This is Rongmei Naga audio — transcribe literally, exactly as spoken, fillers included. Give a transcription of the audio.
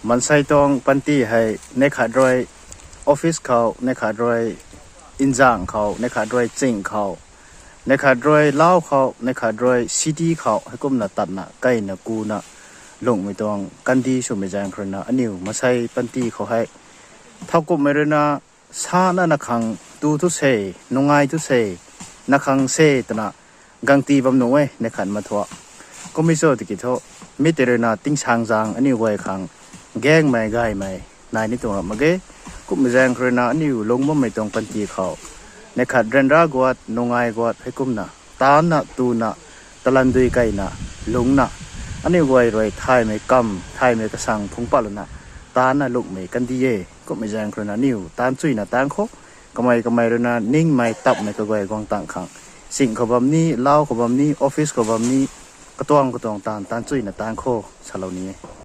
Maansei tuang panty hei neih khat rui office khou, neih khat rui nzang khou, neih khat rui ching khou, neih khat rui lau khou, neih khat rui city khou heikumna tatna kaina kuna lungmei tuang kandih swmei zaeng khou ruina aniu maansei panty khou hei thowkumhmei ruina sana na khang tu thu se, nungai thu se, na khang se twna gangti bam nuh e neih khat ma thu. Kummei cho tiki thu, mi tei ruina tingsaengzaeng aniu guay khang gaengmei gaymei nai ni tuang ram mak ge. Kummei zaeng khou ruina aniu lungc bammei tuang panty khou neih khat ryanra guat, nungai guat heikumna taanna tuna, talan dui kaina lungcna, aniu guay rui thaymei kam, thaymei kasang phungc pat lana taanna lungmei kandih e. Kummei zaeng khou ruina aniu taanc chuyna taanc khou, kamei kamei ruina ningmei tapmei kaguay guang tang khang, ching khou bam ni, lau khou bam ni, office khou bam ni, katuang katuang taanv taanc chuyna taanc khou salou ni e.